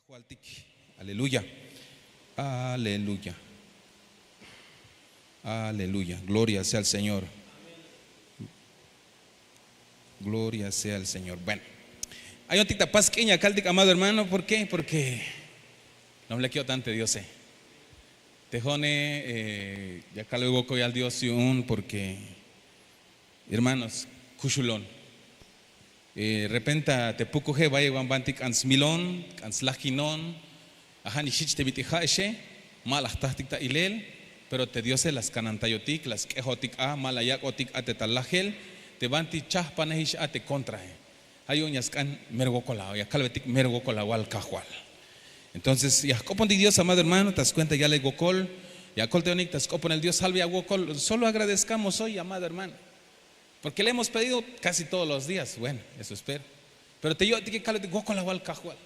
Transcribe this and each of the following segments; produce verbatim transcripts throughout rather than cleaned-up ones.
Kajwaltik. Aleluya. Aleluya. Aleluya. Gloria sea al Señor. Gloria sea al Señor. Bueno, ayon tik ta pas k'in ya kaltik, amado hermano. ¿Por qué? Porque no le quiero tanto Dios, eh. Te jone, eh, ya kalbe wokol yal Dios yu'un, porque hermanos, kuxulon. Eh, repenta te pukuje bayel wan banti k'an smilon, k'an slajinon. Aja' nix jich te bit'il ja'exe, ma la jtajtik ta ilel, pero te Diose la skanantayotik, la sk'ejotik a, ma la yak'otik a te ta lajel, te banti chajpanejix a te contrae. Ja' yu'un ya sk'an mero wokol a, ya kalbetik mero wokol awal Kajwal. Entonces ya jk'opontik Dios, amado hermano, ta skuenta yalel wokol, ya koltayonik ta sk'oponel Dios, jalbeya wokol, solo agradezcamos hoy, amado hermano. Porque le hemos pedido casi todos los días. Bueno, eso espero. Pero te yo'tike kalbetik wokol awal Kajwal.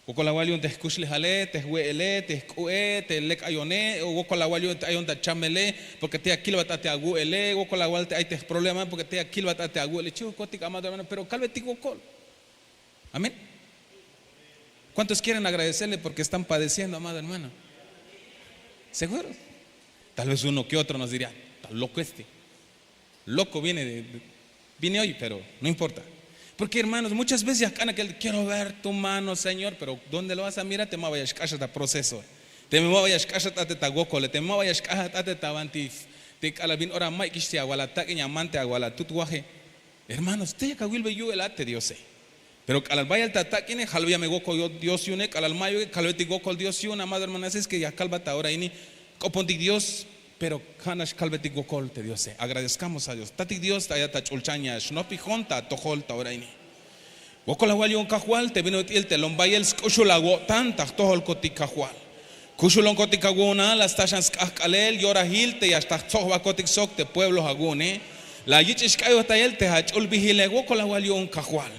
Wokol awal yu'un te jkuxlejale, te jwe'ele, te jk'u'e, te lek ayone, o wokol awal yu'un te ayon ta chamele, porque te ya kilbat a te awu'ele, wokol awal te ay te jproblema, porque te ya kilbat a te awu'ele. Chihukotik, amado hermano, pero kalbetik wokol. Amén. ¿Cuántos quieren agradecerle porque están padeciendo, amado hermano? Seguro. Tal vez uno que otro nos diría: "Está loco este. Loco viene de, de- viene hoy", pero no importa. Porque, hermanos, muchas veces ya jk'an akel: "Quiero ver tu mano, Señor", pero ¿dónde lo vas a mirar? Teme maba ya xk'axat ta proceso, teme maba ya xk'axat a te ta wokole, teme maba ya xk'axat a te ta banti, te k'alal bin ora mayukix te awal atak'in, aman te awal atut waje. Hermanos, te yak awilbe yu'el a te Diose. Pero k'alal bayel ta atak'ine, jalbeya me wokol Dios yu'une, k'alal mayuke, kalbetik wokol Dios yu'un, amado hermano. Así es que ya kalbat ta ora ini, k'opontik Dios, pero ja' nax kalbetik wokol te Diose. Agradezcamos a Dios. Tatik Dios, ta ayat ta ch'ulchan ya xnopik jo'on ta atojol ta ora ini. Wokol awal yu'un Kajwal te bin ut'il te lom bayel sk'uxul awo'tan ta jtojolkotik Kajwal. Kuxulonkotik awu'un a, la sta xan sk'ajk'alel, yorajil te ya xtal jtsojbakotik sok te pueblo awu'une. La yich' ix k'ayojtayel te ach'ul bijile, wokol awal yu'un Kajwal.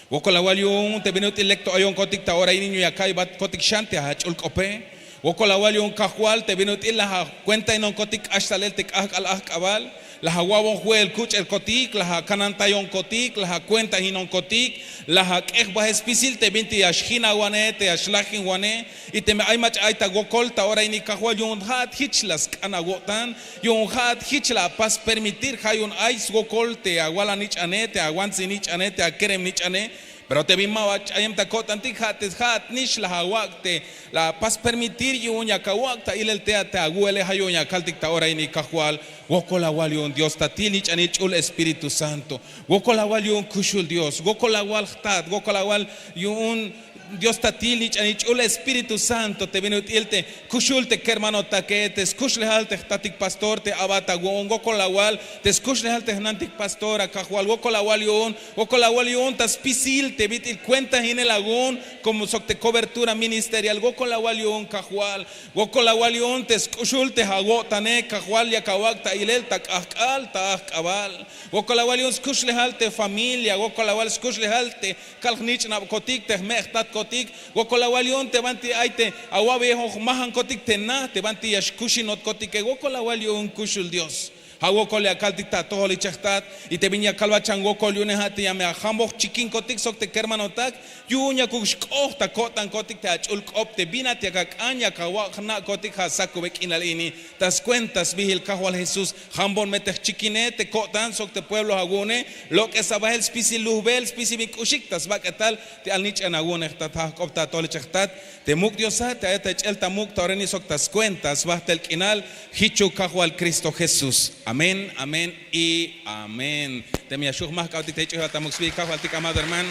Wokol awal yu'un te bin ut'il lek to ayonkotik ta ora ini, yu'un ya ka'iybatkotik xan te ach'ul k'ope. Wokol awal yu'un Kajwal te bin ut'il la akuentainonkotik k'ax talel te k'ajk'al ajk'abal. La awa'bon jwe'el kuch'elkotik, la akanantayonkotik, la akuentainonkotik, la ak'ej bajel spisil te bintik ya xjinawane, te ya xlajinwane. Y teme ay mach'a ay ta wokol ta ora ini Kajwal, yu'un ja'at jich la sk'an awo'tan, yu'un ja'at jich la apas permitir, ja' yu'un ay swokol te awal anich'ane, te awantsij nich'ane, te akerem nich'ane. Pero te bin maba ch'ayem ta ko'tantik, ja' te ja'at nix la awak' te la apas permitir, yu'un yak awak' ta ilel tey a te awu'ele, ja' yu'un ya kaltik ta ora ini Kajwal. Wokol awal yu'un Dios Tatil Nich'anil Ch'ul Espíritu Santo. Wokol awal yu'un Kuxul Dios. Wokol awal jtat, wokol awal yu'un Dios Tatil Nich'anil Ch'ul Espíritu Santo, te bin ut'il te kuxul te kermanotake, te skuxlejal te jtatik pastor te a'bat awu'un, wokol awal te skuxlejal te jnantik pastor a Kajwal, wokol awal yu'un, wokol awal yu'un ta spisil te bit'il kuentainel awu'un, como sok te cobertura ministerial, wokol awal yu'un Kajwal, wokol awal yu'un te sk'uxul te awo'tane Kajwal, yak awak' ta ilel ta k'ajk'al ta ajk'abal, wokol awal yu'un skuxlejal te familia, wokol awal skuxlejal te kal jnich'nabkotik, te jme' jtatkotik, wokol awal yu'un te banti ay te awa'beyejon jmajankotik te na, te banti ya xkuxinotkotike, wokol awal yu'un Kuxul Dios. Ja' wokol ya kaltik ta atojol ichej jtat, y te bin ya kalbat xan wokol yu'une ja' te ya me ajamboj jchikinkotik sok te kermanotak, yu'un yakuk xk'oj ta ko'tankotik te ach'ul k'op te bin a te yak ak'an, yak awak' jna'kotik ja' sakube k'inal ini. Ta skuenta sbiil Kajwal Jesús, jambon me te jchikine, te ko'tan sok te pueblo awu'une, lok'es abajel spisil lujbel, spisil bin k'uxik ta sbak'etal te alnich'an awu'une jtat, ja' jk'op ta atojol ichej jtat, te muk' Dios a, te ayat ta ich'el ta muk' ta ora ini sok ta skuenta sbajtel k'inal, jichuk Kajwal Cristo Jesús. Amén, amén y amén. Teme ya xju' jmajk'abtik te ich'ojel ta muk' sbiil Kajwaltik, amado hermano.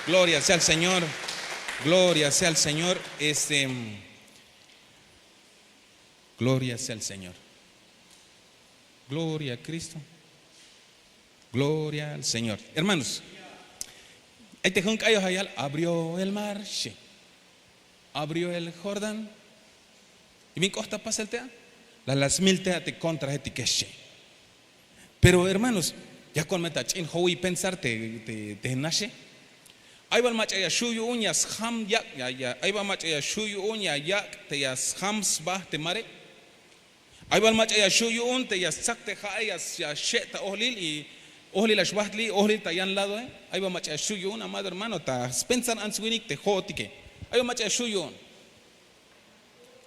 Gloria sea al Señor. Gloria sea al Señor. Este, gloria sea al Señor. Gloria a Cristo. Gloria al Señor. Hermanos, ay te jun k'ayoj ya yal: "Abrió el mar", xchi. "Abrió el Jordán". Y bin k'ot ta pasel tey a, la la smil tey a te contrajetike, xchi. Pero hermanos, yakon me ta ch'in jowiy pensar te, te, te naxe. Ay bal mach'a ya xju' yu'un ya sjam yak', ya, ya, ay bal mach'a ya xju' yu'un ya yak' te ya sjam sba te mare. Ay bal mach'a ya xju' yu'un te ya stsak te ja'e, ya, ya xje' ta ojlil, y ojlil la xbajtli, ojlil ta yan ladoe. Ay bal mach'a ya xju' yu'un, amado hermano, ta spensar ants winik te jo'otike. Ay ba mach'a ya xhu' yu'un.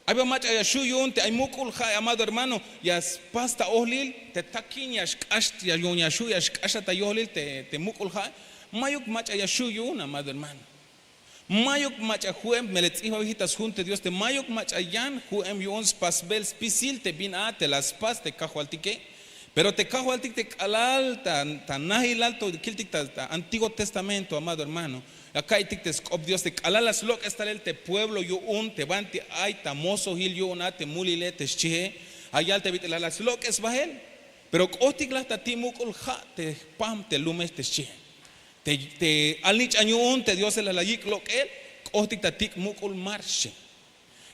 Ay ba mach'a ya xhu' yu'un te ay muk'ul ha'e, amado hermano, ya spas ta ohlil. Te takin ya xk'ax, ya yu'un ya xhu' ya xk'axat ta yohlil te muk'ul ha'e. Mayuk mach'a ya xhu' yu'un, amado hermano. Mayuk mach'a hu'em. Melel tz'ijbabil hich ta sjun te dios te mayuk mach'a yan hu'em yu'un spasbel spisil te bin a te la spas te kajwaltike. Pero te kajwaltik te k'alal ta nahilal to kiltik ta antiguo testamento, amado hermano, ya ka'iytik te sk'op dios te k'alal la slok'es talel te pueblo yu'un te banti ay ta mosohil yu'un a te mulile te xchihe. Ayal te bit'il la slok'es bahel. Pero k'ohtik laj ta ti' muk'ul ha' te jpam te lumex te xchihe. Te alnich'an yu'un te diose la la yik' lok'el. K'ohtik ta tik' muk'ul mar xchi.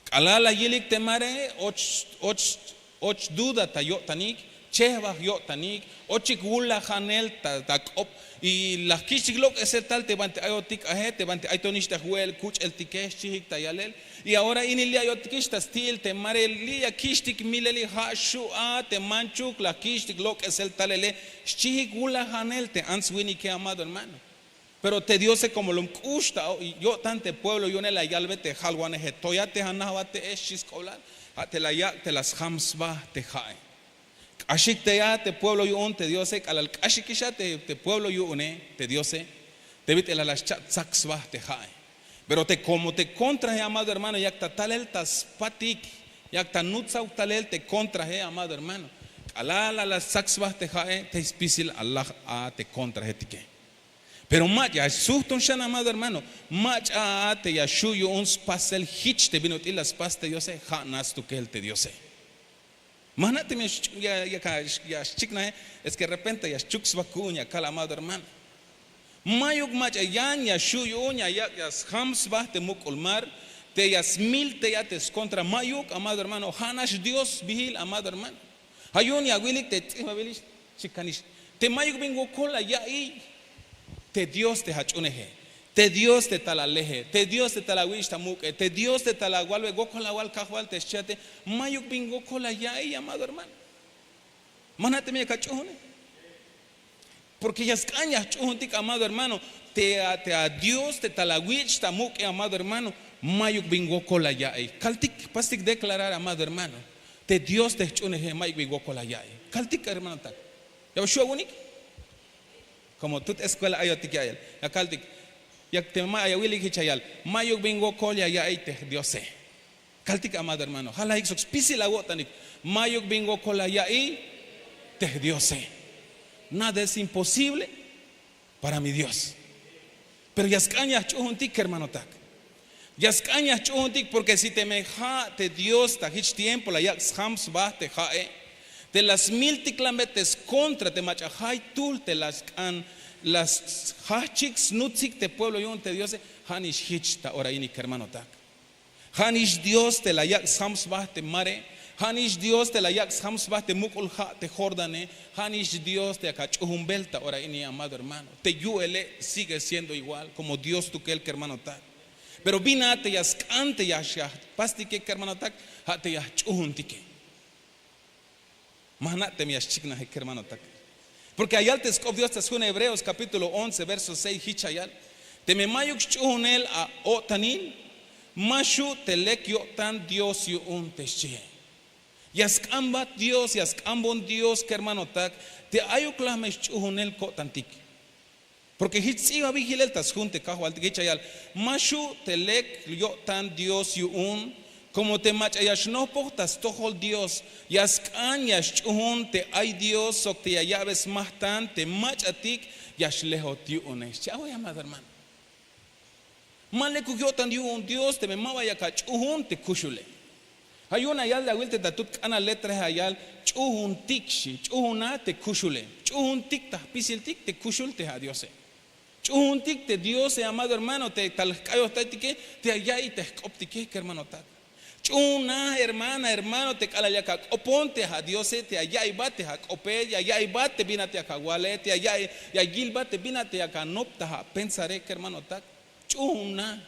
K'alal la yilik te mare, och duda ta yo'tanik, chehbaj yo'tanik, ochik wulajanel ta k'op. Y la jkich'tik lok'esel tal te banti ayotik aje, te banti ay to nix ta jwe'el kuch'eltike xchihik ta yalel. Y ahora ini li' ayotikix ta sti'il te mare li' ya kich'tik mileli ha' xu' a te manchuk la kich'tik lok'esel talele. Xchihik wulajanel te ants-winike, amado hermano. Pero te diose komo lom k'ux ta yo'tan te pueblo yu'une la yalbe te jalwaneje toya te anajwate'ex xchi sk'oblal. Ha' te la yak' te la sjam sba te ha'e. K'axik te a te pueblo yu'un te diose k'alal k'axikix a te pueblo yu'une te diose, te bit'il la la xcha'tsak sba te ha'e. Pero te komo te kontrahe, amado hermano, yak ta talel ta spatik, yak ta nutsaw talel te kontrahe, amado hermano. K'alal la la stsak sba te ha'e te spisil alaj a te kontrahetike. Pero mach'a ya sujtun xan, amado hermano. Mach'a a te ya xhu' yu'un spasel hich te bin ut'il la spas te diose. Ha' nax stukel te diose. Ma jna' teme ya xchiknaje, es ke repente ya xchuk sba ku'un ya kal, amado hermano. Mayuk mach'a yan ya xhu' yu'un ya yak' ya sjam sba te muk'ul mar, te ya smil te ya te skontra mayuk, amado hermano. Ha' nax dios sbihil, amado hermano. Ha yu'un ya wilik te tz'ijbabilix chikanix, te mayuk bin wokol la ya'iy. Te dios te ach'uhuneje, te dios te tal aleje, te dios te tal awich' ta muk'e, te dios te tal awalbe wokol awal kajwal te xchiate. Mayuk bin wokol la ya'iy, amado hermano. Ma jna' teme yak ach'uhune. Porke ya sk'an ya jch'uhuntik, amado hermano. Te adios te tal awich' ta muk'e, amado hermano, mayuk bin wokol la ya'iy. Kaltik, jpastik deklarar, amado hermano, te dios te jch'uhuneje mayuk bin wokol la ya'iy. Kaltik, hermanotak. Ya ba xhu' awu'unik. Komo tut eskuela ayotik ya yal, ya kaltik. Yak teme ma ya wilik hich ya yal, mayuk bin wokol ya ya'iy te jdiose. Kaltik, amado hermano, jalajik sok spisil awo'tanik. Mayuk bin wokol la ya'iy te jdiose. Nada es imposible para mi dios. Pero ya sk'an ya jch'uhuntik, kermanotak. Ya sk'an ya jch'uhuntik porke si teme ha' te dios ta hich tiempo la yak' sjam sba te ha'e, te la smiltiklanbe te skontra te mach'a jaytuhl te la sk'an, la sjahchik snutsik te pueblo yu'un te diose. Ha' nix hich ta ora ini, kermanotak. Ha' nix dios te la yak' sjam sba te mare. Ha' nix dios te la yak' sjam sba te muk'ul ha' te jordane. Ha' nix dios te yak ach'uhunbel ta ora ini, amado hermano. Te yu'ele sigue siendo igual komo dios stukel, kermanotak. Pero bin a te ya sk'an te ya xpastike, kermanotak, ha' te ya jch'uhuntike. Ma jna' teme ya xchiknaje, kermanotak. Porke ya yal te sk'op dios ta sjun hebreos kapítulo once verso seis, hich ya yal, teme mayuk sch'uhunel ao'tanil, ma xhu' te lek yo'tan dios yu'un te xchihe. Ya sk'anbat dios, ya sk'anbon dios, kermanotak, te ayuk la me sch'uhunel ko'tantik. Porke hich tz'ijbabil hilel ta sjun te kajwaltik, hich ya yal, ma xhu' te lek yo'tan dios yu'un, komo te mach'a ya xnohpoj ta stojol dios, ya sk'an ya sch'uhun te ay dios sok te ya ya'be smahtan te mach'atik ya xlehot yu'une, xchi. Awe, amado hermano. Ma lekuk yo'tan yu'un dios teme ma ba yak ach'uhun te kuxule. Ha yu'un ya yal, ya awil te ta tut k'anal letrahe, ya yal, ch'uhuntik, xchi, ch'uhuna te kuxule. Ch'uhuntik ta jpisiltik te kuxul te adiose. Ch'uhuntik te diose, amado hermano, te tal jk'ayojtaytike te ya ya'iy te jk'optike, kermanotak. Ch'uhuna, hermana, hermano, te k'alal yak ak'opon te adiose, te ya ya'iybat te ak'ope, ya ya'iybat te bin a te yak awale, te ya yilbat te bin a te yak anop ta apensare, kermanotak. Ch'uhuna.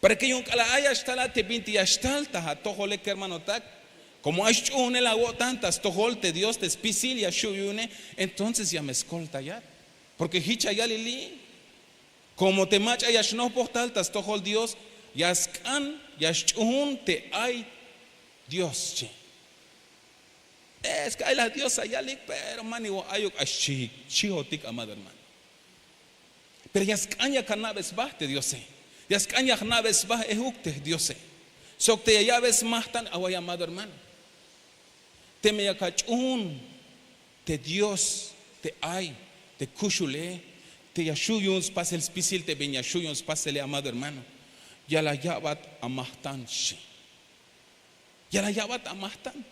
Para ke yu'un k'alal ay ya xtal a te bintik ya xtal ta atojole, kermanotak, komo ay sch'uhunel awo'tan ta stojol te dios te spisil ya xhu' yu'une, entonces ya me skoltayat. Porke hich ya yal ili. Komo te mach'a ya xnohpoj tal ta stojol dios, Ya sk'an, ya sch'uhun te ay Dios xchi. Es ke ay la Dios a yalik pero ma niwa ayuk a xchihotik amado hermano. Pero ya sk'an ya ka na'be sba te Diose. Ya sk'an ya jna'be sba ehuk te Diose. Sok te ya ya'be smajtan away amado hermano. Teme ya ka ch'uhun te Dios te ay te kuxule, te ya xhu' yu'un spasel spisil te bin ya xhu' yu'un spasele amado hermano, ya la ya'bat amajtan xchi. Ya la ya'bat amajtan.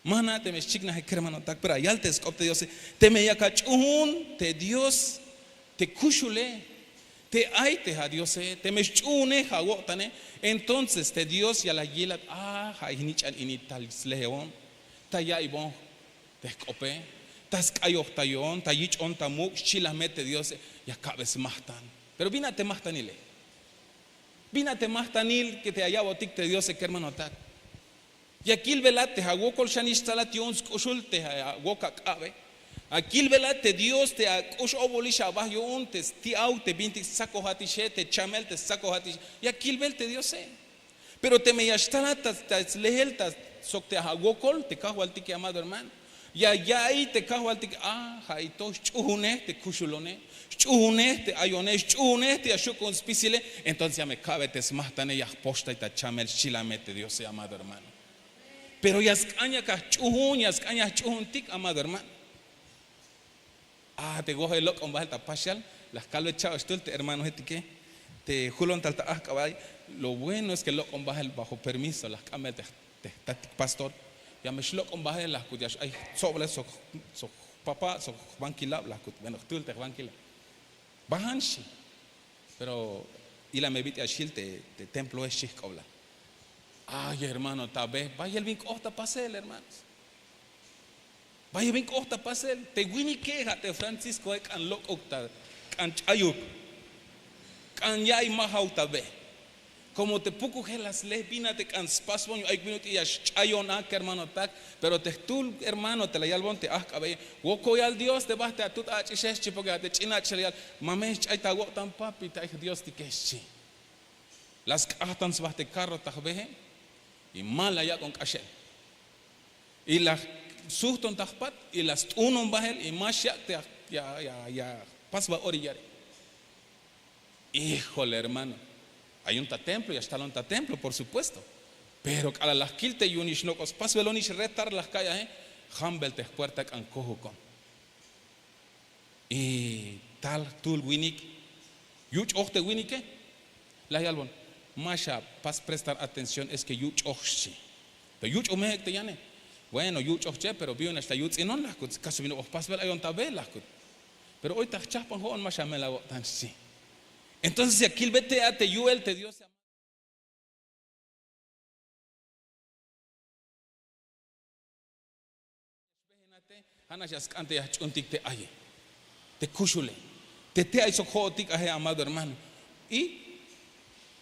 Mana teme xchiknaje kermanotak pero ayal te sk'op te Diose. Teme ya ka ch'uhun te Dios te kuxule, te ay te adiose teme xch'uhunej awo'tane, entonces te Dios ya la yilat a ja' ijnich'an ini tal slehebon, ta ya'iybon te jk'ope, ta sk'ayojtayon ta yich'on ta muk' xchilaj me te Diose. Ya ka'be smajtan. Pero bin a te majtanile? Bin a te majtanil ke te aya'botik te Diose kermanotak? Ya kilbelat te awokol xanix tzalat yu'un sk'uxul te awok ak'abe. A kilbelat te Dios te ak'ux obolix aba yu'un te sti'aw te bintik stsakojatixe te chamel te stsakojatixe. Ya kilbel te Diose. Pero teme ya xtalat ta slehel ta sok te awokol te kajwaltike amado hermano, ya ya'iy te kajwaltike a ja'i to xch'uhunej te kuxulone, xch'uhunej te ayone, xch'uhunej te ya xhu' ku'un spisile. Entonces ya me ka'be te smajtane ya jpoxtay ta chamel xchilame te Diose amado hermano. Pero ya sk'an ya ka jch'uhun ya sk'an ya jch'uhuntik amado hermano. A te woje lok'on bahel ta paxial, la jkalbe cha'oxtul te hermanojetike te julon tal ta ajk'abay. Lo bueno es ke lok'on bahel bajo permiso la jk'ambel te jtatik pastor. Ya me xlok'on bahel la jkut ya x'ay jtsoblel sok jpapa sok jbankilab la jkut bueno jtul te jbankilab. Bahan xchi. Pero ila me bit'il ya xjil te templohe xchi jk'oblal. Ay hermano ta be bayel bin k'oht ta pasel hermanos. Bayel bin k'oht ta pasel te winike ja' te franciscoe k'an lok'uk ta k'an ch'ayuk. K'an ya'iy majaw ta be. Komo te pukujel la sle bin a te k'an spasbon yu'un ayuk bin ut'il ya xch'ayon a kermanotak. Pero te jtul hermano te la yalbon te ajk'abeye, wokoyal dios te ba te atut ach'ixe xchi porke a te ch'in ach'ixel la yal, ma me xch'ay ta awo'tan papi te ay jdiostike xchi. La sk'ajtan sba te karro ta jbehe. Y ma la yak'on k'axel. Y la sujton ta jpat y la st'unon bahel y ma xyak' te ya jpas ba orillare. Hijole hermano. Ayon ta templo ya xtalon ta templo por supuesto. Pero k'alal la jkil te yu'un ix nok'o spasbelon ix retar la jka'yaje. Jambel te jpuerta k'an kojukon. Y tal jtul winik yuch'oj te winike. La yalbon, ma xapas prestar atención es ke yuch'oj xchi. Pero yuch'oj mehek' te yane. Bueno yuch'oj che pero bi yu'un nax ta yuts'inon la jkut kaso bin ok'o jpasbel ayon ta be la jkut. Pero oy ta jchajpan jo'on ma xamel awo'tan xchi. Entonces ya kilbe te a te yu'el te diose. Ja'nax ya sk'an te ya jch'uhuntik te aye, te kuxule, te te ay sok jo'otik aje amado hermano. Y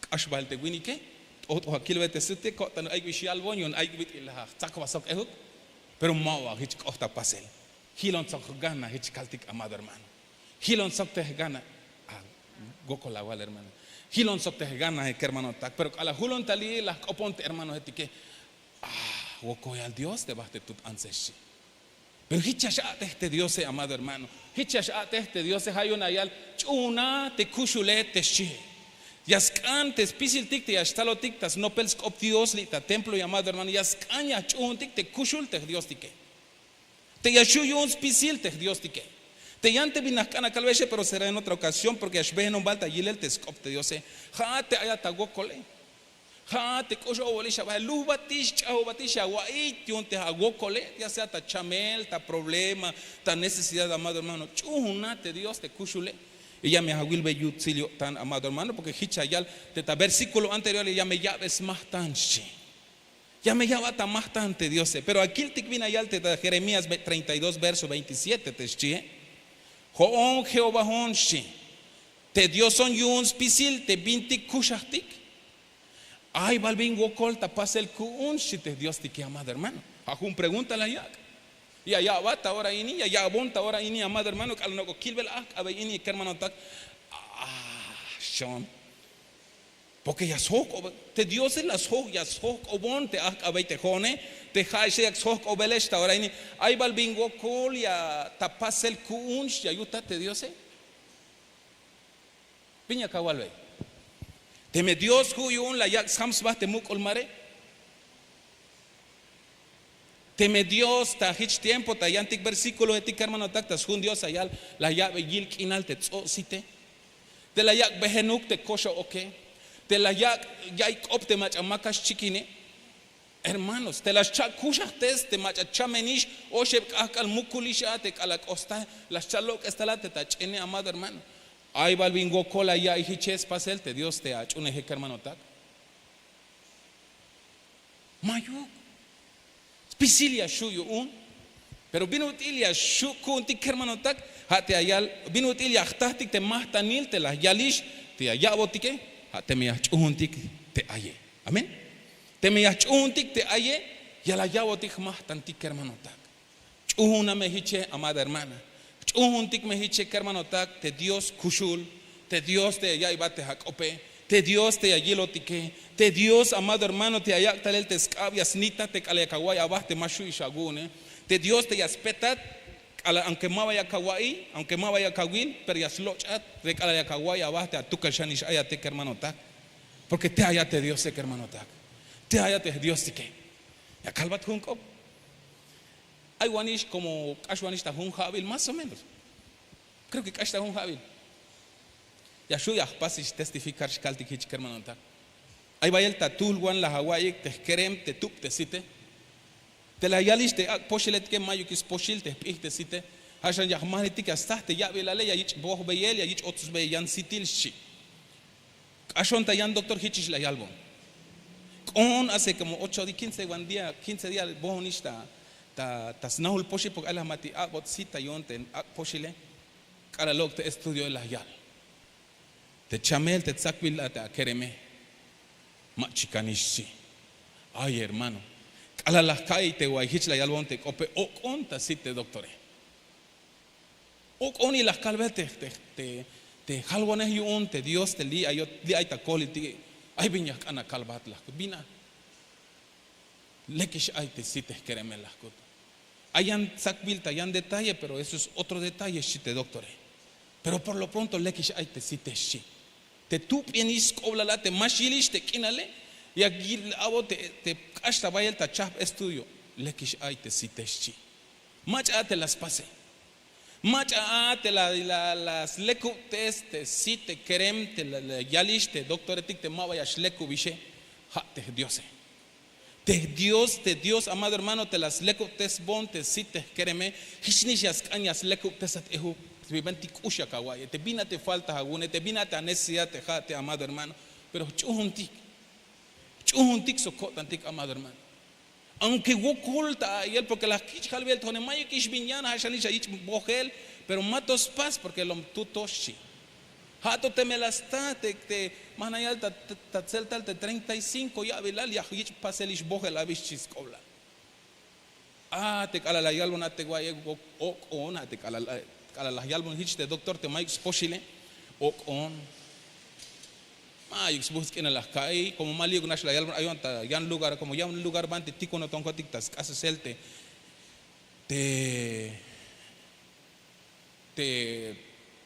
k'ax bahel te winike t'oht'oj akilbe te sute ko'tan ayuk bi xyalbon yu'un ayuk bit'il la jtsakba sok ehuk. Pero ma ba jich k'oht ta pasel. Jilon sok jgana jich kaltik amado hermano. Jilon sok te jgana. Wokol awal hermano. Jilon sok te jganae kermanotak pero k'alal julon tal li' la jk'opon te hermanojetike. Wokoyal dios te ba te tut antse xchi. Pero jich ya x'a'tej te diose amado hermano. Jich ya x'a'tej te diose ja' yu'un la yal, ch'uhuna te kuxule te xchihe. Ya sk'an te spisiltik te ya xtalotik ta snopel sk'op dios li' ta templo llamado hermano ya sk'an ya jch'uhuntik te kuxul te jdiostike. Te ya xhu' yu'un spisil te jdiostike. Te yan te bin la jk'an akalbexe pero será en otra okasión porke ya xbehenombal ta yilel te sk'op te diose. Ja'at te ayat ta wokole. Ja'at te k'ux obolix abahel lujbatix ch'ajobatix ya awa'iy yu'un te awokole ya sea ta chamel ta problema, ta necesidad amado hermano ch'uhuna te dios te kuxule. Y ya me awilbe yutsil yo'tan amado hermano porke jich ya yal te ta versíkulo anterior ya me ya'be smajtan xchi. Ya me ya'bat ta majtan te diose pero akiltik bin la yal te ta jeremías treinta y dos verso veintisiete te xchihe. Jo'on jehovaon xchi, te dioson yu'un spisil te bintik kuxajtik. Ay bal bin wokol ta pasel ku'un xchi te diostike amado hermano. Ja' jun pregunta la yak'. Ya ya'bat ta ora ini ya ya'bon ta ora ini amado hermano k'alal nok'o kilbel ajk'abey ini kermanotak. Xchon. Porke ya sjojk'ob te diose la sjoj ya sjojk'obon te ahk'abey te jo'one. Te ha'exe yak sjojk'obelex ta ora ini. Ay bal bin wokol ya ta pasel ku'un xya yuta te diose. Bin yak awalbey? Teme dios ju' yu'un la yak' sjam sba te muk'ul mare. Teme dios ta hich tiempo ta yantik versíkulohetik kermanotak ta sjun dios la yal, la ya'be yil k'inal te tz'o'site, te la yak' behenuk te koxo'oke, te la yak' ya'iy k'op te mach'a maka xchikine. Hermanos, te la xcha' kuxajtes te mach'a chamenix, oxeb k'ahk'al mukulix a te k'ala' k'osta, la xcha' lok'es tala te ta ch'ene amado hermano. Ay bal bin wokol la ya'iy hiche spasel te dios te ach'uneje kermanotak? Mayuk. Spisil ya xhu' yu'un. Pero bin ut'il ya xhu' ku'untik kermanotak? Ha te ya yal. Bin ut'il ya jtahtik te mahtanil te la yalix te ya ya'botike? Ha teme ya jch'uhuntik te aye. Amén. Teme ya jch'uhuntik te aye, ya la ya'botik jmahtantik kermanotak. Ch'uhuna me hiche amada hermana. Ch'uhuntik me hiche kermanotak te dios kuxul, te dios te ya ya'iybat te ak'ope, te dios te ya yilotike, te dios amado hermano te ya yak' talel te sk'ab ya snita te k'alal yak awa'iy aba te ma xhu'ix awu'une. Te dios te ya spetat k'alal aunke ma ba yak awa'iy, aunke ma ba yak awil, pero ya sloch'at te k'alal yak awa'iy aba te atukel xanix ayate kermanotak. Porke te ayat te diose kermanotak. Te ayat te diostike. Ya kalbat jun k'op. Ay wanix komo k'ax wanix ta jun ha'bil mas o menos. Kreo ke k'ax ta jun ha'bil. Ya xhu' ya jpas ix testifikar xkaltik hich kermanotak. Ay bayel ta tuhlwan la awa'iyik te jkerem te tub te site. Te la yalix te ak' poxiletike mayukix spoxil te jp'ij te site. Ha xan ya jmahlitik ya staj te ya'bilale ya yich' bojbeyel ya yich' otsbeyel yan sitil xchi. K'axon ta yan doctor hichix la yalbon. K'oon hace komo ocho di kince wan día kince día bohonix ta snahul poxil porke ay la jmati ak'bot sita yu'un te ak' poxile. K'alal lok' te estudioe la yal, te chamel te tzakbil a te akereme. Ma chikanix xchi. Ay hermano, k'alal la jka'iy te way hich la yalbon te k'ope ok'on ta sit te doctore. Ok'on y la jkalbel te jalwanej yu'un te dios te li' ay ta kohliltik. Ay bin ya jk'an akalbat la jkut bin a. Lekix ay te sit te jkereme la jkut. Ay yan tzakbil ta yan detalle pero eso es otro detalle xchi te doctore. Pero por lo pronto lekix ay te sit te xchi. Te tup'enix sk'oblal a te ma xyilix te k'inale. Yak yil abo te k'ax ta bayel ta chahp estudio. Lekix ay te sit te xchi. Mach'a a te la spase. Mach'a a te la slekubtes te sit te kerem te la yalix te doktoretik te ma ba ya xlekubixe. Ha te jdiose. Te jdios te dios amado hermano te la slekubtesbon te sit te jkereme. Jichnix ya sk'an ya slekubtesat ehuk. Te bin a te k'ux ya kawa'iye te bin a te falta awu'une te bin a te anecesidad te ha te amado hermano. Pero jch'uhuntik jch'uhuntik sok ko'tantik amado hermano. Aunke wokol ta a'iyel porke la jkich' jalbel te jo'one mayukix bin yan ha xanix ya yich' bojel. Pero ma to spas porke lom tu to xchi. Ha to teme la sta te ma jna' yal ta tzeltal te treinta y cinko ya'bilal ya yich' paselix bojel abi xchi sk'oblal. A te k'alal la yalbon a te wa'iye ok'on a te k'alal la yalbon hich te doktor te mayuk spoxile. Ok'on. Mayuk sbuhts k'inal la jka'iy komo ma li'uk nax la yalbon ayon ta yan lugar komo yan lugar banti tikonotonkotik ta sk'asesel te te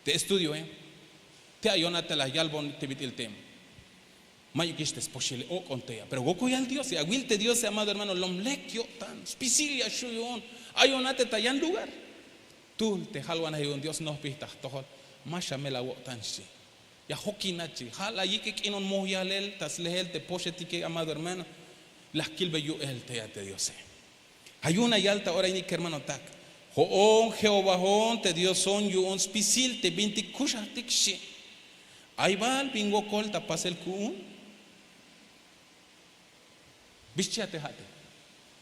te estudioe. Te ayon a te la yalbon te bit'il te mayukix te spoxile ok'on te ya pero wokol yal diose awil te diose amado hermano lom lek yo'tan spisil ya xhu' yu'un. Ayon a te ta yan lugar. Tuhl te jalwanej yu'un dios nohpij ta jtojol. Ma xamel awo'tan xchi. Ya jokinat xchi ha la yik'e k'inon moj yalel ta slehel te poxetike amado hermano. La jkilbe yu'el te ya te diose. Ha yu'un la yal ta ora ini kermanotak. Jo'on jehovaon te dioson yu'un spisil te bintik kuxajtik xchi. Ay bal bin wokol ta pasel ku'un. Bi xchiat te ha'te?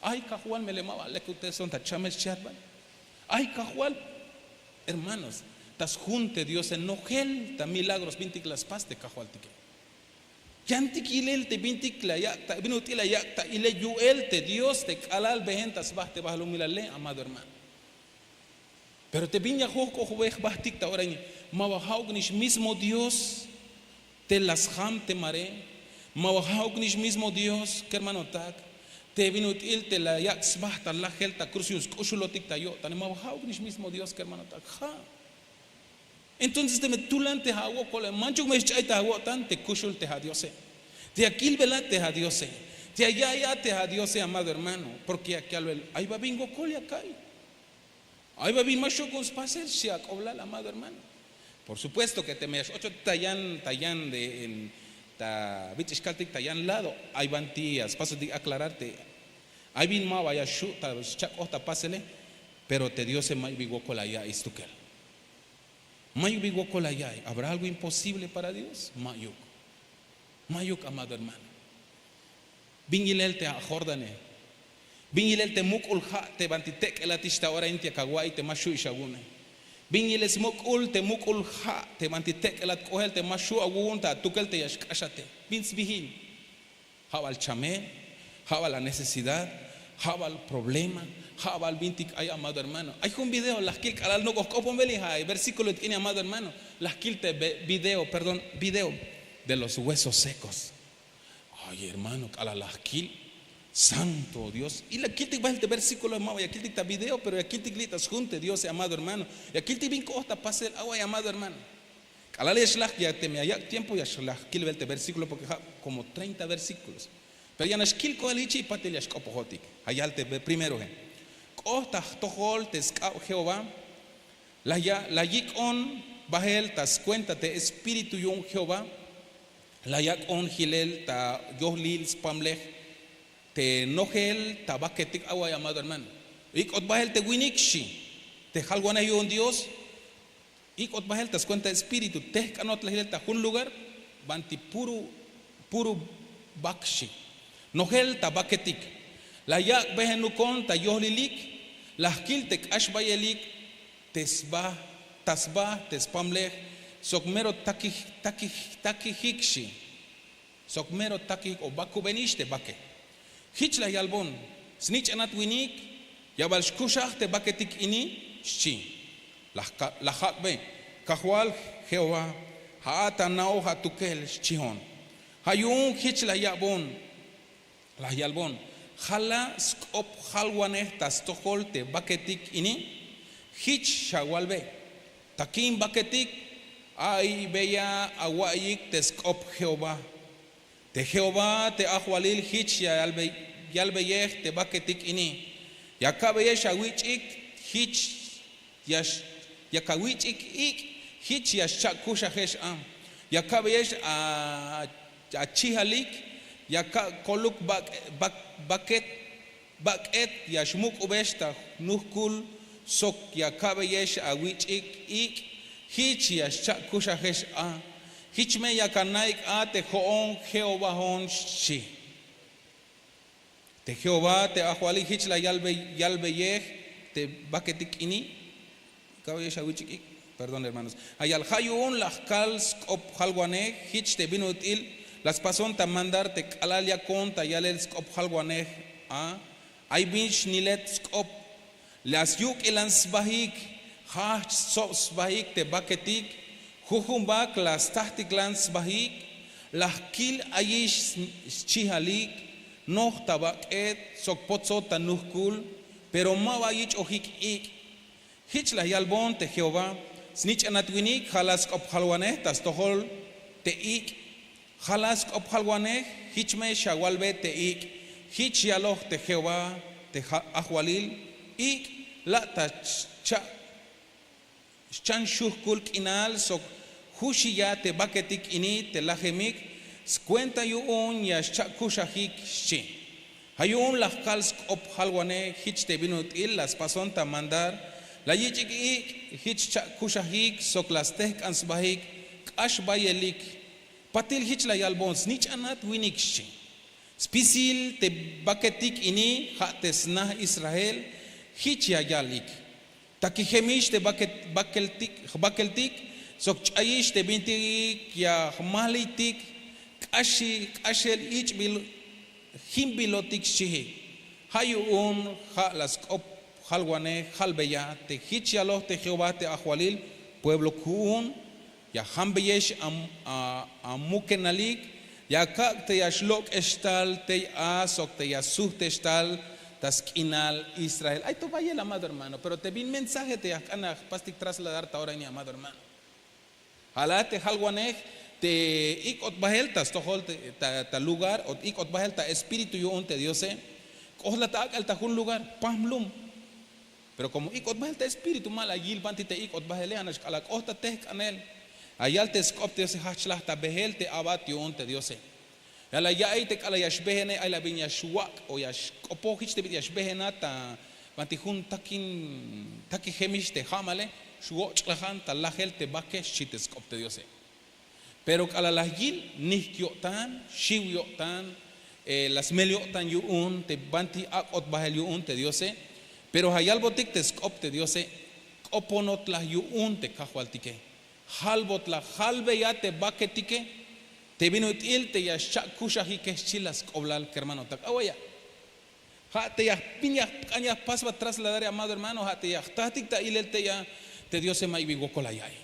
Ay kajwal melel ma ba lekubteson ta chamel xchiat bal. Ay kajwal. Hermanos, ta sjun te diose nojel ta milagros bintik la spas te kajwaltike. Yantik yilel te bintik la yak' ta bin ut'il la yak' ta ilel yu'el te dios te k'alal behen ta sba te bahlumilale amado hermano. Pero te bin ya jojk'ojbe jbahtik ta ora ini ma ba ha'uk nix mismo dios te la sjam te mare. Ma ba ja'uk nix mismo dios kermanotak, te bin ut'il te la yak' sba ta lajel ta kruz yu'un sk'uxulotik ta yo'tane ma ba ja'uk nix mismo dios kermanotak ja'. Entonces teme tulan te ja' awokole manchuk me xch'ay ta awo'tan te kuxul te ja' diose, te ya kilbelat te ja' diose, te ya ya'iyat te ja' diose amado hermano. Porke ya kalbel ay ba bin wokol ya ka'iy. Ay ba bin ma xuk'un spasel xchi ak'oblal amado hermano. Por supuesto ke teme ya x'ochotik ta yan ta yan de en ta bit'ix kaltik ta yan lado, ay banti ya spasotik aklarar te ay bin ma ba ya xu' ta xchak'oj ta pasele. Pero te diose mayuk bin wokol aya'iy stukel. Mayuk bin wokol aya'iy habrá algo imposible para dios? Mayuk. Mayuk amado hermano. Bin yilel te ajordane? Bin yilel te muk'ul ha' te banti tek'elatix ta ora inti ya kawa'iy te ma xhu'ix awu'une? Bin yilel smuk'ul te muk'ul ha' te banti tek'elat k'ohel te ma xhu' awu'un ta atukel te ya xk'axate? Bin sbijil? Ha' bal chamel, ha' bal anecesidad, ha' bal problema, ha' bal bintik ay amado hermano. Ay jun video laj kil k'alal nok'oj k'oponbeli ha' versíkulo tk'ini amado hermano. Laj kil te video perdón, video de los huesos sekos. Ay hermano k'alal laj kil, santo dios y la kiltik bahel te versíkulo ma ba ya kiltik ta video pero ya kiltik li' ta sjun te diose amado hermano. Ya kiltik bin k'oht ta pasel away amado hermano. K'alal ya xlaj ya teme ya yak' tiempo ya xlaj kilbel te versíkulo porke ha' komo treinta versíkulos. Pero ya nax kil ko'el hichi patil ya xk'opojotik. Ya yal te primerohe, k'oht ta jtojol te sk'ab jehová. La yik'on bahel ta skuenta te espíritu yu'un jehová. La yak'on jilel ta yohlil spamlej te nojel ta baketik away amado hermano. Ik'ot bahel te winik xchi te jalwanej yu'un dios. Ik'ot bahel ta skuenta espíritu tehk'anot la jilel ta jun lugar banti puru puru bak xchi. Nojel ta baketik la yak' behenukon ta yohlilik. La jkil te k'axbayelik te sba ta sba te spamlej sok mero takijik xchi. Sok mero takijik o bakubenix te bake. Jich la yalbon, snich'anat winik ya bal xkuxaj te baketik ini xchi. La jak'be, kajwal jehová, ha'at ana'oj atukel xchihon. Ha yu'un jich la yabon, la yalbon, jala sk'op jalwanej ta stojol te baketik ini. Jich xawalbe, takin baketik, a'iy beya awa'iyik te sk'op jehová. Te jehová te ajwalil jich ya yalbeyej te baketik ini, ya ka'beyex awich'ik jich ya kawich'ik ik'. Jich ya xcha'kuxajex a, ya ka'beyex achijalik, ya ka' koluk baket bak'et ya xmuk'ubex ta nuhkul sok ya ka'beyex awich'ik ik'. Jich ya xcha'kuxajex a, jich me yak ana'ik a te ho'on jehovaon xchi. Te jehová te ajwalil jich la yalbeyej te baketik ini. Ka'beyex awich'ik ik'. Perdón hermanos, ayal ha yu'un la jkal sk'op jalwanej jich te bin ut'il la spason ta mandar te k'alal yakon ta yalel sk'op jalwanej a. Ay bin xnilet sk'op, la syuk'ilan sbahik, jajch stsob sbahik te baketik. Jujun bak la stajtiklan sbahik, la jkil ayix schihalik, noj ta bak'et sok potsot ta nuhkul, pero ma ba yich'ojik ik'. Jich la yalbon te jehová, snich'anat winik jala sk'op jalwanej ta stojol te ik'. Jala sk'op jalwanej, jich me xawalbe te ik'. Jich yaloj te jehová te ajwalil, ik' la' ta scha'an xujk'ul k'inal sok juxiya te baketik ini te lajemik, skuenta yu'un ya xcha'kuxajik xchi. Ha yu'un la jkal sk'op jalwanej jich te bin ut'il la spason ta mandar, la yich'ik ik', jich cha'kuxajik sok la stehk'an sbahik k'ax bayelik. Patil jich la yalbon, snich'anat winik xchi. Spisil te baketik ini ha te sna israel. Jich ya yalik, takijemix te bakeltik sok ch'ayix te bintik ya jmahliytik, k'axel ich'bil jimbilotik xchihik. Ha yu'un ha la sk'op jalwanej jalbeya te jich yaloj te jehová te ajwalil, pueblo ku'un ya jambeyex amukenalik. Ya kak' te ya xlok'ex tal tey a sok te ya sujt'ex tal ta sk'inal Israel. Ay to bayel amado hermano, pero te bin mensaje te ya jk'an ya jpastik trasladar ta ora ini amado hermano. Jala te jalwanej te ik'ot bahel ta stojol ta lugar o ik'ot bahel ta espíritu yu'un te diose. K'ohla ta ak'el ta jun lugar pam lum. Pero komo ik'ot bahel ta espíritu ma la yil banti te ik'ot bahele ana xk'ala k'ohta te jk'anel. Ayal te sk'op te diose jajchlaj ta behel te abat yu'un te diose. Ya la ya'iy te k'ala ya xbehene ay la bin ya xwak' o ya xk'opo jich te bin ya xbehena ta banti jun takin takijemix te ja'male. Xwoch'lajan ta lajel te bake xchi te sk'op te diose. Pero k'ala la yil nijk yo'tan xiw yo'tan la smel yo'tan yu'un te banti ak'ot bahel yu'un te diose. Pero ja' yalbotik te sk'op te diose k'oponotlaj yu'un te kajwaltike. Jalbotlaj jalbeya te baketike te bin ut'il te ya xcha'kuxajike xchi la sk'oblal kermanotak awaya. Ja' te ya bin ya jk'an ya jpasba trasladar amado hermano ja' te ya jtajtik ta ilel te ya te diose mayuk bin wokol aya'iy.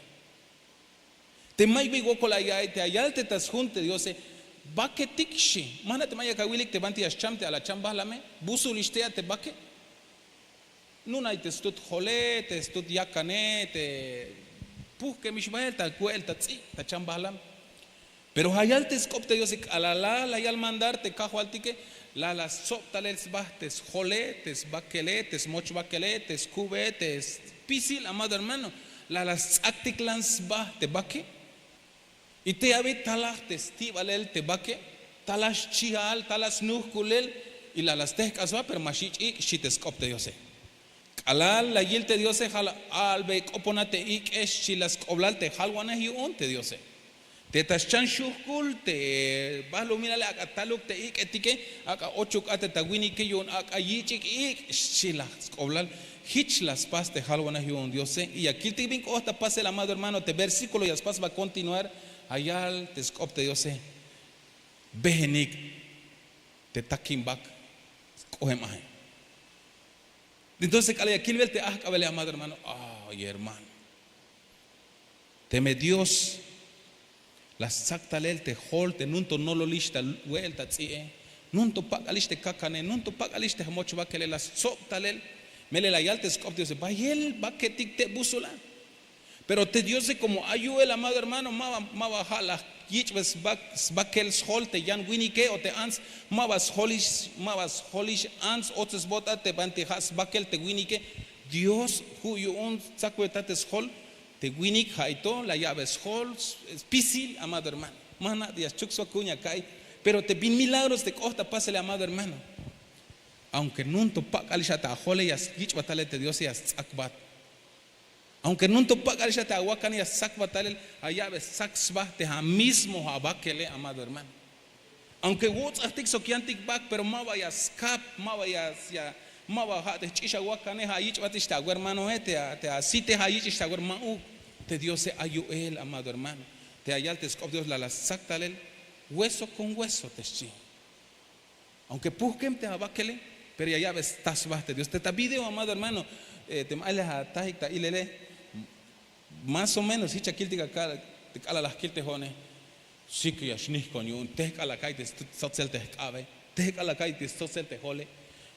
Te mayuk bin wokol aya'iy te ayal te ta sjun te diose. Baketik xi mana te ma yak awilik te banti ya xcham te ala chambajlame busulix te ya te bake. Nunay te stut jole te stut yakane te pujkemix bahel ta we'el ta tz'i' ta chambajlam. Pero ja' yal te sk'op te diose k'alal la la yal mandar te kajwaltike la la stsob talel sba te sjole te sbakele te smochbakele te skube te spisil amado hermano. La la sts'aktiklan sba te bake. Y te abi talaj te sti'balel te bake. Talaj xchihal talaj snuhkulel. Y la la stehk'al sba pero ma xyich' ik' xchi te sk'op te diose. K'alal la yil te diose ja' la albey k'oponat te ik'e xchi la sk'oblal te jalwanej yu'un te diose. Te ta xchan xuhkul te bahlumilale ak'a taluk te ik'etike ak'a ochuk a te ta winike yu'un ak'a yich'ik ik' xchi la sk'oblal. Jich la spas te jalwanej yu'un diose y ya kiltik bin k'oht ta pasel amado hermano te versíkulo ya spas va a kontinuar. Ja' yal te sk'op te diose behenik te takin bak sk'ohem aje. Entonces k'alal ya kilbel te ahk'abele amado hermano ay hermano. Teme dios la stzak talel te jol te nun to nololix ta we'el ta tz'i'e nun to pak'alix te kakane nun to pak'alix te jmochbakele la stsob talel. Melel la yal te sk'op diose bayel baketik te busula. Pero te diose komo ay yu'el amado hermano ma ba ja' la yich'be sbakel sjol te yan winike o te ants. Ma ba sjolix ants otzes bot'at te banti ja' sbakel te winike. Dios ju' yu'un stzakbetat te sjol te winik ja' ay to la ya'be sjol spisil amado hermano. Ma na' ya schuk sok ku'un ya ka'iy. Pero te bin milagros te k'oht ta pasele amado hermano. Aunke nun to pak'alix a te ajole ya yich'bat talel te diose ya stz'akbat. Aunke nun to pak'alix a te awakane ya stzakbat talel a ya'be stzak sba te a mismo abakele amado hermano. Aunke wutz'ajtik sok yantik bak pero ma ba ya skap ma ba ya ma ba ja' te jch'ix awakane ja' ayich'batix te awermanoe te asite ja' ayich'ix te awermanoe. Te diose ay yu'el amado hermano. Te ayal te sk'op dios la la stzak talel hueso kon hueso te xchi. Aunke puhkem te abakele pero ya ya'be stasba te dios te ta video amado hermano. Te ma ay la atajik ta ilele más o menos jich akiltik akal te k'alal ajkil te jo'one. Sik ya xnihkon yu'un tehk'al aka'iy te stotzel te jk'abe. Tehk'al aka'iy te stotzel te jole.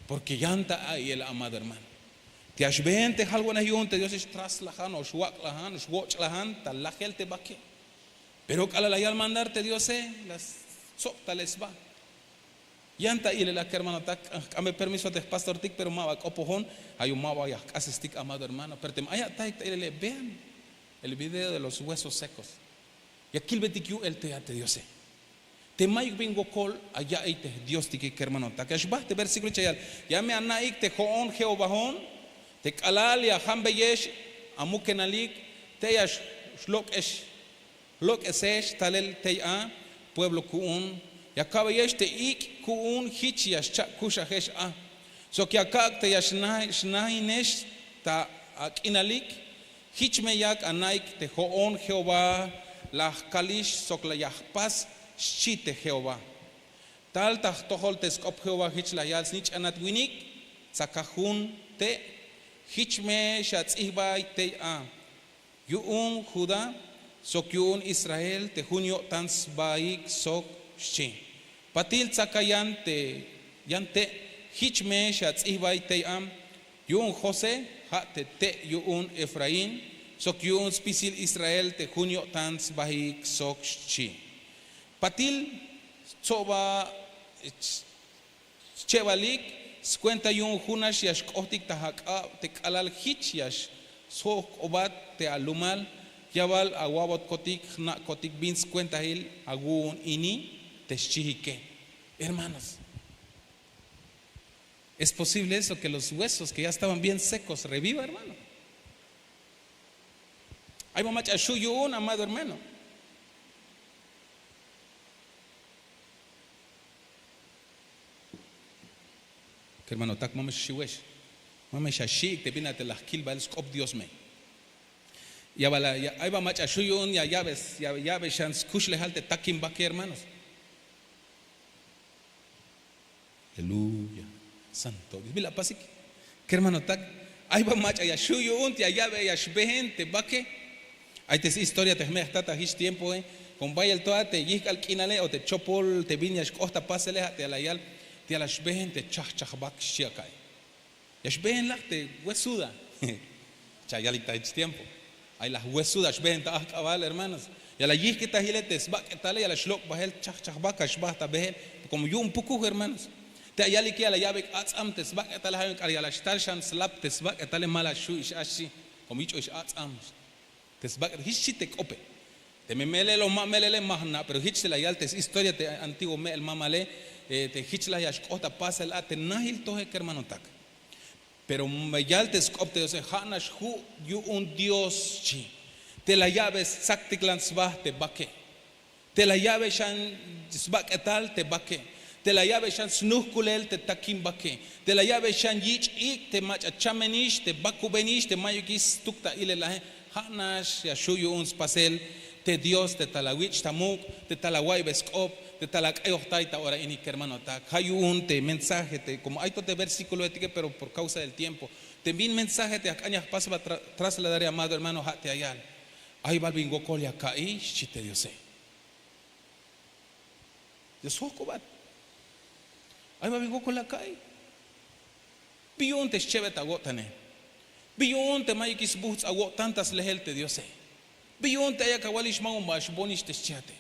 Porke yan ta a'iyel amado hermano. Te ya xbehen te jalwanej yu'un te diose xtraslajan o xwak'lajan o xwoch'lajan ta lajel te bake. Pero k'alal la yal mandar te diose la stsob talel sba. Yan ta ilel a kermanotak jk'ambe permiso te jpastortik pero ma ba k'opojon. Ja' yu'un ma ba ya jk'asestik amado hermano pero teme ay atajik ta ilele vean el video de los huesos sekos. Ya kilbetik yu'el te ya te diose. Te mayuk bin wokol aya'iy te jdiostike kermanotak ya xbaj te versíkulo chayal. Ya me ana'ik te jo'on jehovaon te k'alal ya jambeyex amukenalik te ya xlok'ex lok'esex talel tey a pueblo ku'un. Ya ka'beyex te ik' ku'un jich ya xcha'kuxajex a sok ya kak' te ya xnahinex ta ak'inalik. Jich me yak ana'ik te jo'on jehová la jkalix sok ya jpas xchi te jehová. Tal ta jtojol te sk'op jehová jich la yal snich'anat winik tzakaj jun te' jich me xats'ihbay tey a yu'un judá sok yu'un israel te jun yo'tan sbaik sok xchi. Patil tzaka yan te' yan te' jich me xatz'ijbay tey a. Yu'un josé ja' te' te' yu'un efraín sok yu'un spisil israel te jun yo'tan sbahik sok xchi. Patil stzoba schebalik skuenta yu'un junax ya xk'ohtik ta ak'ab te k'alal jich ya sjo'k'obat te alumal. Ya bal awa'botkotik jna'kotik bin skuentahil awu'un ini te xchihike. Hermanos, es posible eso ke los huesos ke ya estaban bien sekos reviva hermano? Ay ma mach'a xhu' yu'un amado hermano. Kermanotak ma me xxiwex, ma me xaxi'ik te bin a te la jkil bahel sk'op dios me. Ya bal ay ba mach'a xhu' yu'un ya ya'be xan skuxlejal te takin bake hermanos. Aleluya. Santo dios bila' pasik. Kermanotak, ay ba mach'a ya xhu' yu'un te ya ya'be ya xbehen te bake. Ay te historia te jme'jtata jich tiempoe, komo bayel to a te yijk'al k'inale o te chopol te bin ya xk'oht ta pasele a te ya la yal te ya la xbehen te chajchaj bak xchi' aka'e. Ya xbehen laj te wesuda. Cha' yalik ta jich tiempo. Ay laj wesuda xbehen ta ajk'abal hermanos. Ya la yijk'ita jile te sbak'etale ya la xlok' bahel chajchaj bak ya xbaht ta behel. Komo yu'un pukuj hermanos, te ya yalik ya la ya'bek atz'am te sbak'etale ja' yu'un k'al ya la xtal xan slap te sbak'etale ma la xhu' ix a xchi. Komo yich'o ix atz'am te sbak'etale jich xchi te k'ope. Teme melel o ma melele ma jna' pero jich te la yal te historia te antiguo me'el mamale. Te jich la ya xk'oht ta pasel a te najil toje kermanotak. Pero me yal te sk'op te diose ja' nax ju' yu'un dios xchi. Te la ya'be stzaktiklan sba te bake. Te la ya'be xan sbak'etal te bake. Te la ya'be xan snuhkulel te takin bake. Te la ya'be xan yich' ik' te mach'a chamenix te bakubenix te mayukix stuk ta ilelaje. Ja' nax ya xhu' yu'un spasel te dios te tal awich' ta muk', te tal awa'iybe sk'op, te tal ak'ayojtay ta ora ini kermanotak ja' yu'un te mensaje te komo ay to te versíkuloetike pero por kausa del tiempo, te bin mensaje te ya jk'an ya jpasbat trasladar llamado hermano ja' te ya yal. Ay bal bin wokol ya ka'iy xchi te diose. Ya sjojk'obat. Ay bal bin wokol ya ka'iy. Bi yu'un te schebet awo'tane? Bi yu'un te mayukix sbuhts' awo'tan ta slehel te diose? Bi yu'un te ayak awalix ma bal xbonix te xchiate?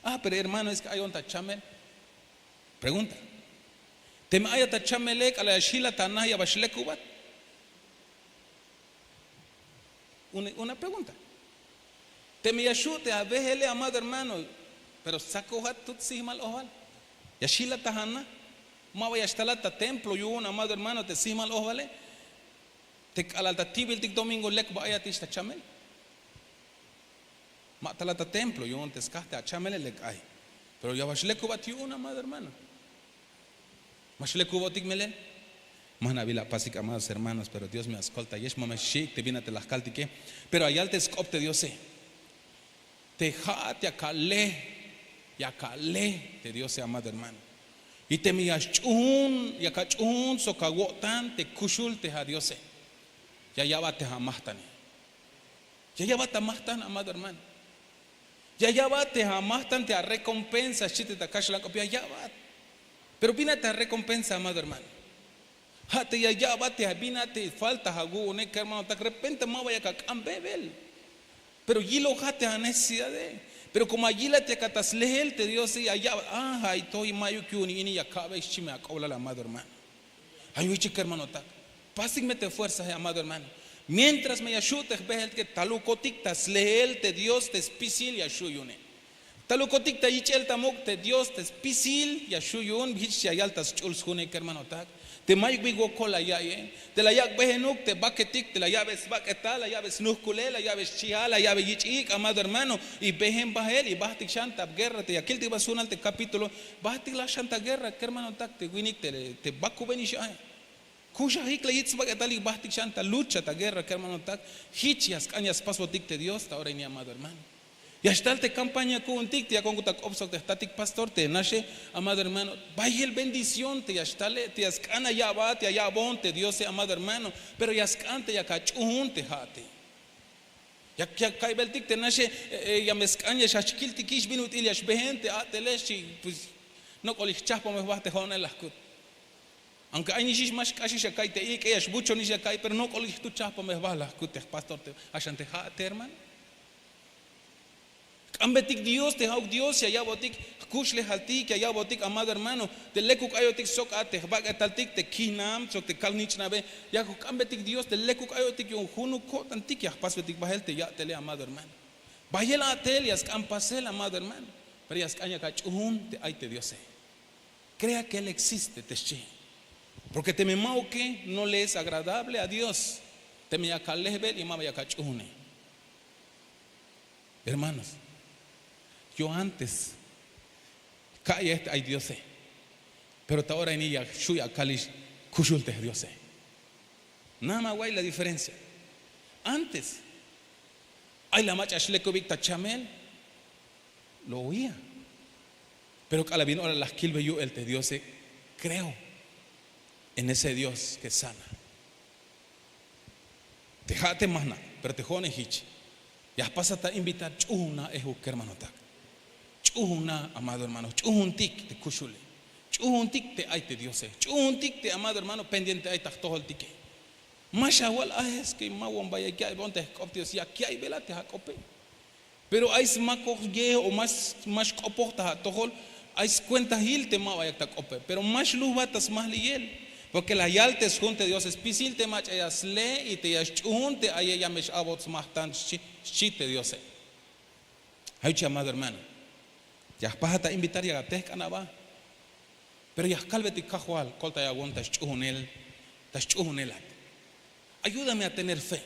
Ah pero hermano es ke ayon ta chamel. Pregunta. Teme ayat ta chamele k'alal ya xjilat ta na ya bal xlekubat? Una pregunta. Teme ya xhu' te abehele amado hermano, pero stzakojat tut sihmal ojbal. Ya xjilat ta jana. Ma ba ya xtalat ta templo yu'un amado hermano te sihmal ojbale. Te k'alal ta ti'biltik domingo lek ba ayatix ta chamel. Ma talat ta templo yu'un te skaj te achamele lek ay. Pero ya ba xlekubat yu'un amado hermano. Ma xlekubotik melel. Ma jna' bila' pasik amados hermanos pero dios me ya skoltayex ma me xxi'ik te bin a te la jkaltike. Pero ya yal te sk'op te diose. Te ja'at ya kale. Ya kale te diose amado hermano. Y teme ya xch'uhun ya kach'uhun sok awo'tan te kuxul te adiose. Ya ya'bat te amajtane. Ya ya'bat amajtan amado hermano. Ya ya'bat te amajtan te arekompensa xchi te ta kaxlan k'op ya ya'bat. Pero bin a te arekompensa amado hermano? Ja' te ya ya'bat te bin a te falta awu'une kermanotak repente ma ba yak ak'an bebel. Pero yilojat te anecesidade. Pero komo ayilat yak a ta slehel te diose ya ya'bat a ja' ay to mayuk yu'un ini ya ka'be xchi me ak'oblal amado hermano. Ay wichik kermanotak. Pasik me te fuerzae amado hermano. Mientras me ya xhu' te jbeheltike talukotik ta slehel te dios te spisil ya xhu' yu'une. Talukotik ta yich'el ta muk' te dios te spisil ya xhu' yu'un jich ya yal ta sch'ul sjune kermanotak. Te mayuk bin wokol la ya'iye. Te la yak' behenuk te baketik te la ya'be sbak'etal la ya'be snuhkulel la ya'be schihal la ya'be yich' ik' amado hermano. Y behen bahel y bahtik xan ta guerra te ya kiltik ba sjunal te kapítulo. Bahtik la xan ta guerra kermanotak te winik te bakubenix ae. Kuxajik la yich' sbak'etal y bahtik xan ta lucha ta guerra kermanotak. Jich ya sk'an ya spasbotik te dios ta ora ini amado hermano. Ya xtal te kampaña ku'untik te yakonk'ut ta k'op sok te jtatik pastor te naxe. Amado hermano, bayel bendición te ya xtale te ya sk'an aya'bat ya ya'bon te diose amado hermano. Pero ya sk'an te yak ach'uhun te ja'ate. Ya kaybeltik te naxe, ya me sk'an ya xach kiltikix bin ut'il ya xbehen te a'tele xchi. Pues nok'olik jchajpomej ba te ho'nel la jkut. Aunke ay nixix ma xk'axix ya ka'iy te ik'e ya xbuchonix ya ka'iy pero nok'olik jtu chajpomej ba la jkut te jpastor te axan te ha'ate hermano. Jk'ambetik dios te ha'uk dios ya ya'botik jkuxlejaltik ya ya'botik amado hermano, te lekuk ayotik sok a te jbak'etaltik te kihnam sok te kal nich'nabe. Ya jk'ambetik dios te lekuk ayotik yu'un junuk ko'tantik ya jpasbetik bahel te ya'tele amado hermano. Bayel a'tel ya sk'an pasel amado hermano. Pero ya sk'an yak ach'uhun te ay te diose. Krea ke él existe te xchi. Porke teme ma'uke no le es agradable a dios. Teme yak alehbel y ma ba yak ach'uhune. Hermanos, yo antes ka'yej te ay diose. Pero ta ora ini ya xu' ya kalix kuxul te jdiose. Nada ma way la diferencia. Antes ay la mach'a xlekubik ta chamel. Lo oía. Pero k'ala' bin ora la jkilbe yu'el te diose. Kreo en ese dios ke sana. Te ha' te ma jna'. Pero te ho'ne hich ya jpasat ta invitar ch'uhun na ehuk kermanotak. Ch'uhun na amado hermano ch'uhuntik te kuxule. Ch'uhuntik te ay te diose ch'uhuntik te amado hermano pendiente ay ta jtojoltike. Ma xawal a es ke ma won bayel ya'iybon te jk'op dios yak ya'iybela te ak'ope. Pero ay smakoj ye o ma xk'opoj ta atojol. Ay skuentahil te ma ba yak ta k'ope pero ma xluhbat ta smahliyel. Porke la yal te sjun te diose spisil te mach'a ya sle y te ya sch'uhun te aye ya me x'a'bot smahtan xchi te diose. Ay uchi amado hermano, ya jpajat a invitar ya atehk'an aba. Pero ya jkalbetik kajwal koltayawon ta sch'uhunel ta sch'uhunelat. Ayúdame a tener fe.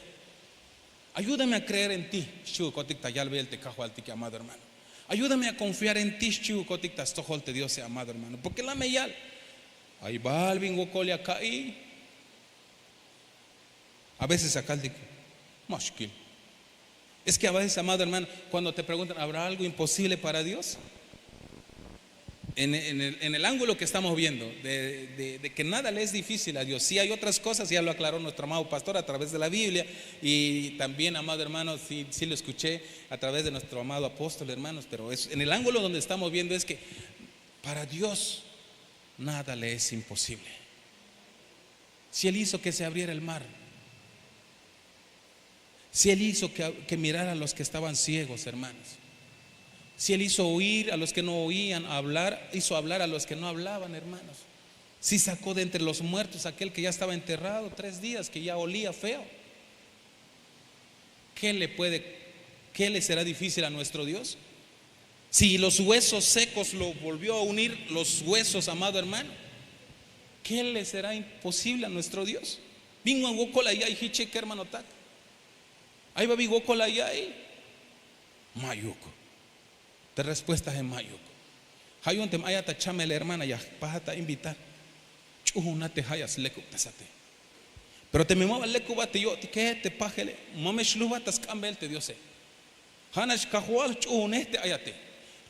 Ayúdame a creer en ti. Xchihukotik ta yalbeyel te kajwaltike amado hermano. Ayúdame a konfiar en ti xchihukotik ta stojol te diose amado hermano porke la me yal. Ay bal bin wokol ya ka'iy. A veces akaltik ma xkil. Es ke a veces amado hermano, kuando te preguntan habrá algo imposible para dios? En el ángulo ke estamos viendo de ke nada le es difícil a dios si hay otras kosas ya lo aklaró nuestro amado pastor a través de la biblia. Y también amado hermano si lo eskuché a través de nuestro amado apóstol hermanos pero en el ángulo donde estamos viendo es ke para dios nada le es imposible. Si él hizo ke se abriera el mar, si él hizo ke mirara a los ke estaban siegos hermanos, si él hizo oir a los ke no oían hablar hizo hablar a los ke no hablaban hermanos, si sakó de entre los muertos akel ke ya estaba enterrado tres dias ke ya olia feo. Ke le puede ke le será difícil a nuestro dios? Si los huesos sekos lo volvió a unir los huesos amado hermano, ke le será imposible a nuestro dios? Bin wan wokol aya'iy hiche kermanotak. Ay ba bin wokol aya'iy? Mayuk. Te respuestahe mayuk. Ha yu'un teme ayat ta chamel hermana ya jpajat ta invitar, ch'uhunat te ha' ya slekubtasate. Pero teme ma ba lekubat te yo'tike te pajele, ma me xluhbat ta sk'ambel te diose. Ha nax kajwal ch'uhunej te ayate,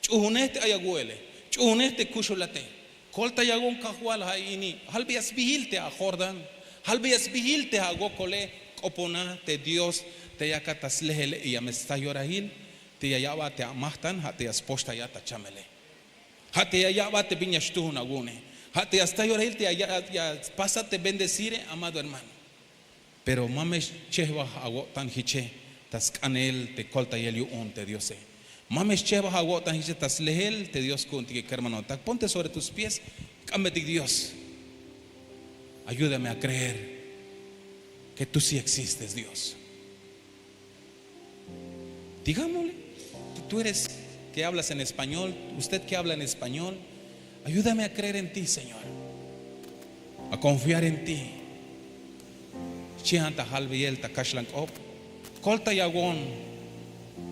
ch'uhunej te ay awu'ele, ch'uhunej te kuxulate. Koltayawon kajwal ha ini, halbeya sbihil te ajordan, halbeya sbihil te awokole. K'opona te dios te yakat ta slehele y ya me sta yorahil te ya ya'bat te amahtan ha te ya spoxtayat ta chamele. Ha te ya ya'bat te bin ya xtuhun awu'une, ha te ya sta yorahil te ya spasat te bendecire amado hermano. Pero ma me xchehbaj awo'tan hiche ta sk'anel te koltayel yu'un te diose. Ma me xchehbaj awo'tan hiche ta slehel te dios ku'untike kermanotak ponte sobre tus pies. Jk'ambetik dios, ayúdame a creer ke tu si existes dios. Digámosle, tú eres ke hablas en español, usted ke habla en español, ayúdame a creer en ti señor, a konfiar en ti. Xchihan ta halbeyel ta kaxlan k'op. Koltayawon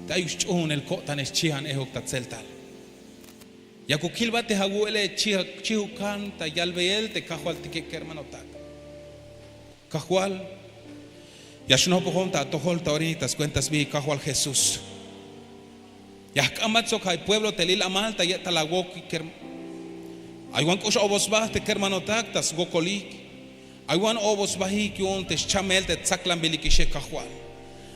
te ayuk sch'uhunel ko'tane xchihan ehuk ta tzeltal. Yakuk kilbat te awu'ele chihukan ta yalbeyel te kajwaltike kermanotak. Kajwal, ya xnohpojom ta atojol ta ora ini ta skuenta sbihik kajwal jesús. Ya jk'ambat sok ay pueblo te lil amal ta ye'tal awok. Ay wan k'ux obosbaj te kermanotak ta swokolik. Ay wan obosbajik yu'un te xchamel te tsaklanbilikixe kajwal.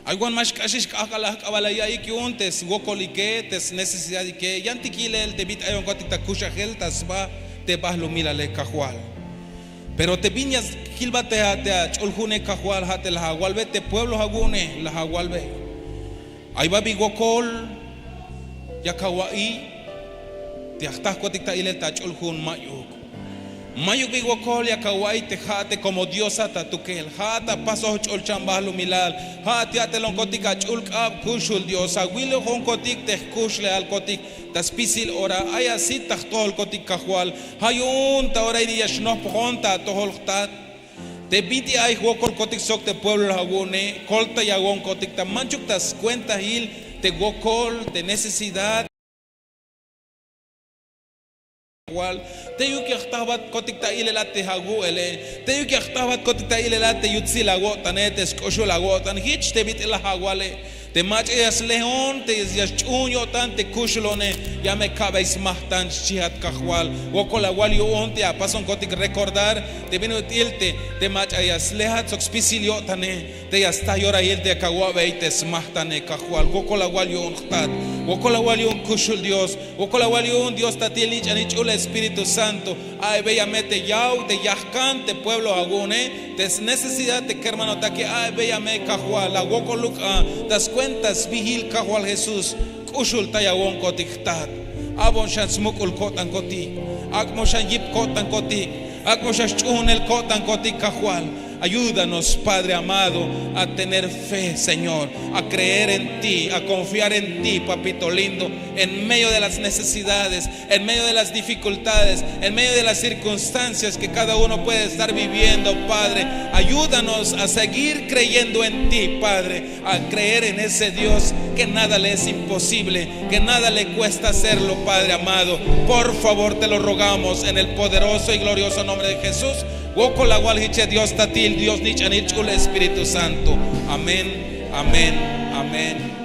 Ay wan ma xk'axix k'ajk'al ajk'abal la ya'iyik yu'un te swokolike, te snecesidadike. Yantik yilel te bit'ayonkotik ta kuxajel ta sba te bahlumilale, Kajwal. Pero te bin ya jilbat te ach'ul ju'une, Kajwal, ja' te la awalbe te pueblo awu'une, la awalbe. Ay ba bi wokol yak awa'iy te ya jtakotik ta ilel ta ach'ul ju'un? Ma'yuk. Ma'yuk bi wokol yak awa'iy te ja'ate komo Diosat atukel, ja'at apasoj ch'ulchan bahlumilal, ja'at ya'telonkotik ach'ul k'ab kuxul Dios, awilojonkotik te jkuxlejalkotik ta spisil ora. Ay asit ta jtojolkotik, Kajwal. Ja' yu'un ta ora ini ya xnojpojon ta atojol jtat te bit'il ay jwokolkotik sok te pueblo awu'une, koltayawonkotik ta manchuk ta skuentajil te wokol, te necesidad. Kajwal, teyuk ya jtajbatkotik ta ilel a te awu'ele, teyuk ya jtajbatkotik ta ilel a te yutsil awo'tane, te sk'uxul awo'tan, jich te bit'il la awale. Te mach'a ya slejon, te ya sch'uhun yo'tan te kuxulone, ya me ka'bey smajtan, xchihat, Kajwal. Wokol awal yu'un te apasonkotik recordar te bin ut'il te, te mach'a ya slejat sok spisil yo'tane, te ya sta yorahil te yak awa'bey te smajtane, Kajwal. Wokol awal yu'un jtat, wokol awal yu'un kuxul Dios, wokol awal yu'un Dios tatil nich'anil ch'ul Espíritu Santo. A'ebeya me te yaw, te yajkan te pueblo awu'une, te snecesidad te kermanotake, a'ebeya me, Kajwal. Awokoluk a ta skuenta sbijil, Kajwal Jesús. K'uxultayawonkotik jtat. A'bon xan smuk'ul ko'tankotik, ak'bon xan yip ko'tankotik, ak'bon xan sch'uhunel ko'tankotik, Kajwal. Ayúdanos, Padre amado, a tener fe, Señor, a creer en ti, a confiar en ti, papito lindo, en medio de las necesidades, en medio de las dificultades, en medio de las circunstancias que cada uno puede estar viviendo, Padre. Ayúdanos a seguir creyendo en ti, Padre, a creer en ese Dios que nada le es imposible, que nada le cuesta hacerlo, Padre amado. Por favor, te lo rogamos en el poderoso y glorioso nombre de Jesús. Wokol awal jiche Dios tatil, Dios nich'anil ch'ul Espíritu Santo. Amén, amén, amén.